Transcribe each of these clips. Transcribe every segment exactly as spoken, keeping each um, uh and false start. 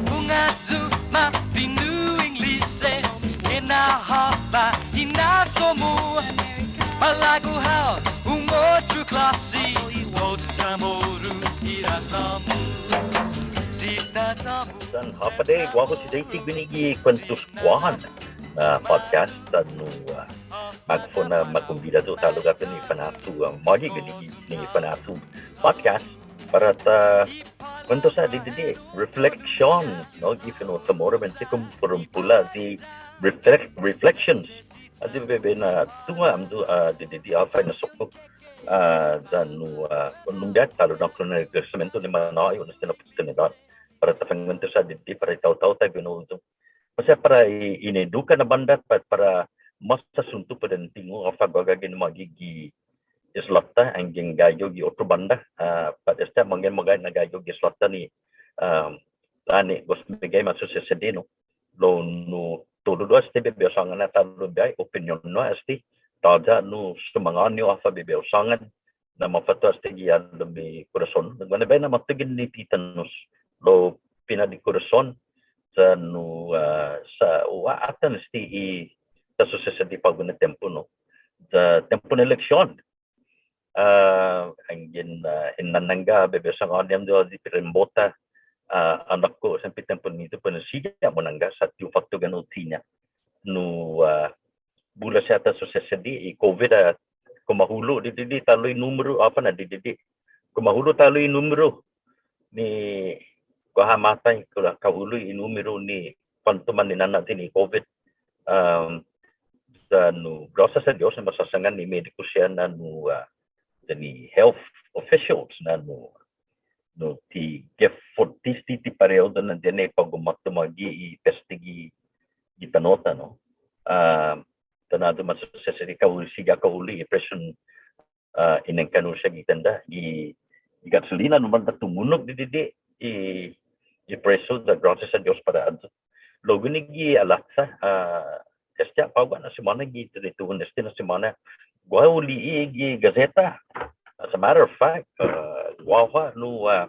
Hu ngatsu ma fino' English, enao håfa hinasso-mu. Malago' hao un otro klåse, otro Chamoru hinasso-mu. Siña ta-mu. Yan håfa adai, guåhu si Daisy guini gi Kuentos Guåhan, ah, podcast, yan nu, ah, magof yu' na makombida yu' ta'lo guatu ni fanachu, ah, magi guini ni fanachu podcast. Para ta kuentos ha' didide', reflection, no, gi fino' CHamorumente, komu para un pula' di reflect-, reflections. Ayu bai bai na tungo' hamyo, ah, didide' håfa hinasso-ku, ah, yan nu, ah, un biåhi ta'lo na un agradesimiento ni manå'i yu' na este na oportunidåt para ta fanguentos ha' didide' para i taotao-ta guini. Maseha para i, ineduka na bånda pat para mås asuntu para un tingo' håfa guaha guini magi gi isla-ta, anggen gaige yu' gi otro bånda, ah, pat esta manggen magi na gaige yu' gi isla-ta ni, ah, annai gof meggai ma susesedi, no. Lao nu todu este bai hu sångan na ta'lo biåhi, opinion-hu este, tåya' nu sumangåni yu' håfa bai hu sångan, na måfatto este gi halom i korason. Guaha na biåhi na måtto guini ni titanos. Lao pinat i korason, sa' nu, ah, sa' hu atan este i ta susesedi på'go na tiempo, no. Sa' tiempo na eleksion. Ah, anggen, ah, hinanangga, bai hu sångan hamyo, ayu i para en båta, ah, annai kao siempre tiempo-ñiha para en sigi manangga sa' ti hu fåtto guini siña. Nu, ah, bula siha ta susesedi i COVID, ah, kumahulo' didide' ta'lo i numeru, håfa na didide'. Kumahulo' ta'lo i numeru ni guaha matai, kao, kahulo' i numeru ni kuånto maninana' guini i COVID. Um, sa' nu, grasias a Dios, masasangan i mediku siha na nu, ah, yan i health officials na nu, nu ti gef fottis ti, ti parehu na yan i på'go måtto magi i pesti gi, gi tano'-ta, no. Ah, tånå'lo ma susesedi kao, sigi kao hulo' i presio, ah, i nengkanno' siha gi tenda, gi, gi gasolina, no, bånda tumunok didide' i, i presio, ya grasias a Dios para ayu. Lao guini gi alata, ah, este ha' på'go na simåna gi trinta i un este na simåna, guaha hu li'e' gi gaseta. As a matter of fact, ah, guaha nu, ah,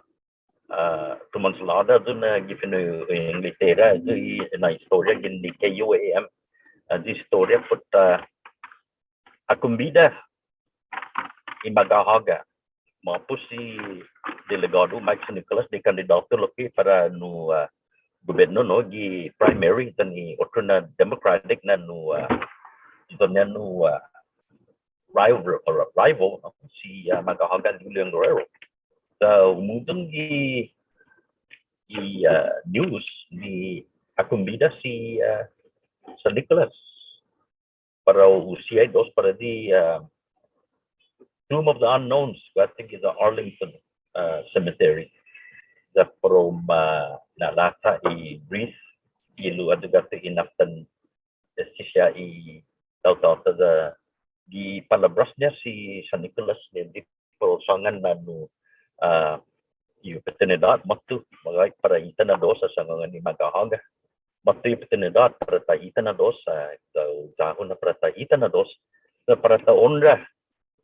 ah, tumanslada ayu na gi fino' Inglatera, ayu i, na estoria gi Nikkei U A M, ayu i estoria put, ah, ha kombida i maga'håga. Måpos si Delegådo Mike San Nicolas di kandidåto lokkue' para nu, ah, gobierno, no, gi primary, yan i otro na Democratic na nu, ah, i otro na nu, ah, rival, or rival, no, si, ah, maga'håga Liu Leon Guerrero. Sa' humuyong gi, gi, ah, news ni ha kombida si, ah, San Nicolas para u siha i dos para di, ah, Tomb of the Unknowns, guatu gi the Arlington, ah, Cemetery. Ya para u ma na'låta' i wreath, i lugar ayu guatu i naftan este siha i taotao-ta, ya gi palåbras-ña si San Nicolas ni di para u sångan na nu, ah, i oportunidåt måtto, magåhet para hita na dos, sa' sångan i maga'håga. Måtto i oportunidåt para ta hita na dos, ah, ya-hu ya-hu na para ta hita na dos, ya para ta onra,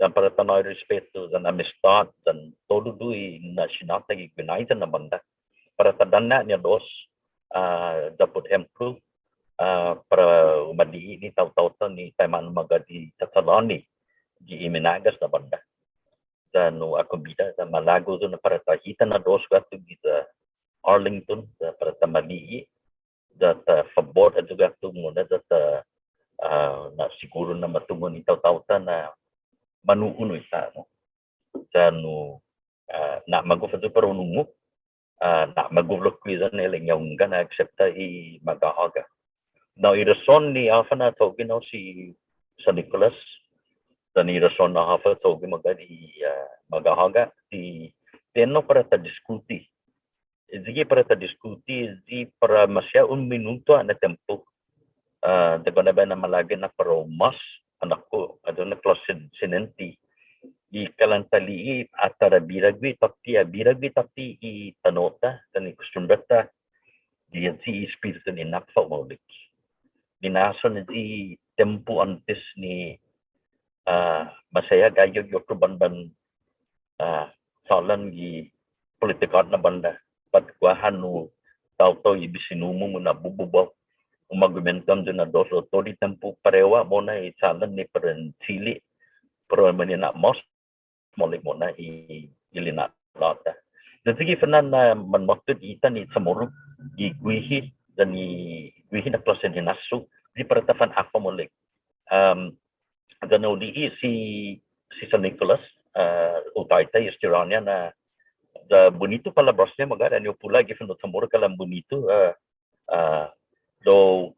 yan para ta nå'i respetu, yan amiståt, yan todu i na'siñå-ta gi guinaiya na bånda. Para ta danña' na dos, ah, ya put ehemplo, ah, para u ma li'e' ni taotao-ta ni taimanu magåhet i tatalåni gi i mina'gas na bånda. Ya nu ha kombida, ya malago' yu' na para ta hita na dos guatu gi the Arlington, ya para ta ma li'e', ya ta fabot ayu guatu mo'na, ya ta, ah, na'siguru na ma tungo' ni taotao-ta na manu'un esta, no. Ya nu, ah, na'magof ayu para un hungok, ah, na'magof lokkue' ya na ilek-ña hunggan na aksepta i maga'håga. Now, i rason ni håfa na tågo' hao si San Nicolas, yan i rason na håfa tågo' magåhet i, ah, maga'håga, ti, ti ennao para ta diskuti. Ayu i para ta diskuti, ayu i para maseha un minutu na tiempo. Ah, ya guaha na biahi na malago' na para u mås, annai kao, ayu na klåsen siniente. I kalan ta li'e' atan bira gui' tåtte, ah, bira gui' tåtte i tano'-ta, yan i kostumbre-ta, yan i espiritu ni na'fa'maolek. Ni na'håyan i tiempo åntes ni, ah, maseha gaige i otro bånda, ah, chålan gi politikåt na bånda. Pat guaha nu taotao i bisinu-mu muna'bubu, u magåhet hamyo na dos o todu i tiempo, parehu mo'na i chålan ni para en chili', pero i mana'mås maolek mo'na i, i lina'la'-ta. Yan sigi fana'an na manmåtto hita ni Chamoru, gi guihi, yan i guihi na klåsen hinasso, ni para ta fanhåfa maolek. Um, yan hu li'e' si, si San Nicolas, uh, hu taitai i estoriå-ña na, ya bunitu palåbras-ña, magåhet, annai hu pula' gi fino' Chamoru kalan bunitu, uh, uh, lao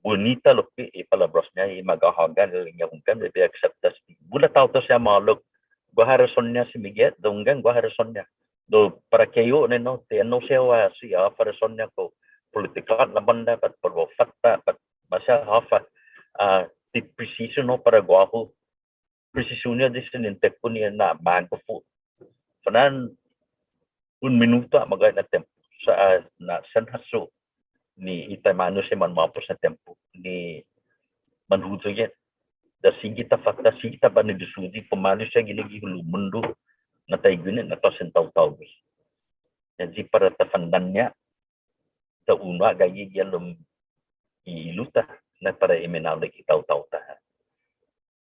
bunita lokkue' i palåbras-ña, i magåhet håga, ilek-ña hunggan, bai bai aksepta este. Bula taotao siha malak, guaha rason-ña si Miget, ya hunggan guaha rason-ña. Lao para kayu ni no, ti ennao siha ha' si håfa rason-ña kao politikåt na bånda, pat para u fatta, pat maseha håfa, ah, ti presisu no para guåhu presisu-ña i siniente-ku ni na'magof yu'. Fana'an un minutu ha' magåhet na tiempo. Sa', ah, na sen hasso ni i taimanu siha manmåpos na tiempo ni manhuyong hit. Ya sigi ta fatta, sigi ta banidyusi, pumalu siha guini gi hulo' mundo na taiguini na klåsen taotao. Ya i para ta fandanña', ta unu ha' gaige gi halom i ilu-ta, na para i minaolek i taotao-ta.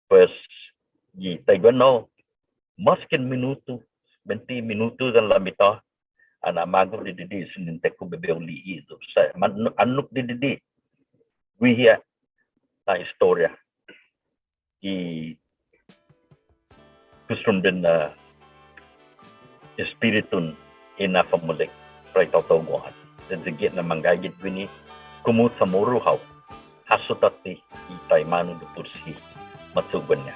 Pues, gi taiguenao, mås ki un minutu, bente minutu yan lamitå, ha na'magof didide' i siniente-ku bai bai hu li'e' yu'. Sa', man, annok didide', guihi ha' na estoria. I kustumbren, ah, espiritun i na'fa'maolek para i taotao Guåhan. Desde gi na manggaige hit guini, komu Chamoru hao, hasso tåtte i taimanu dipotsi macho'gue-ña.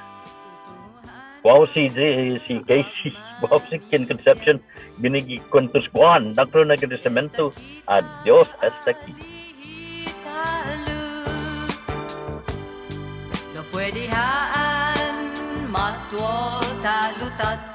Guåhu si, si Casey, guåhu si Ken Concepcion, guini gi Kuentos Guåhan, dångkolo na agradesimiento, adios, hasta aki. Lao puedi ha' måtto ta'lo ta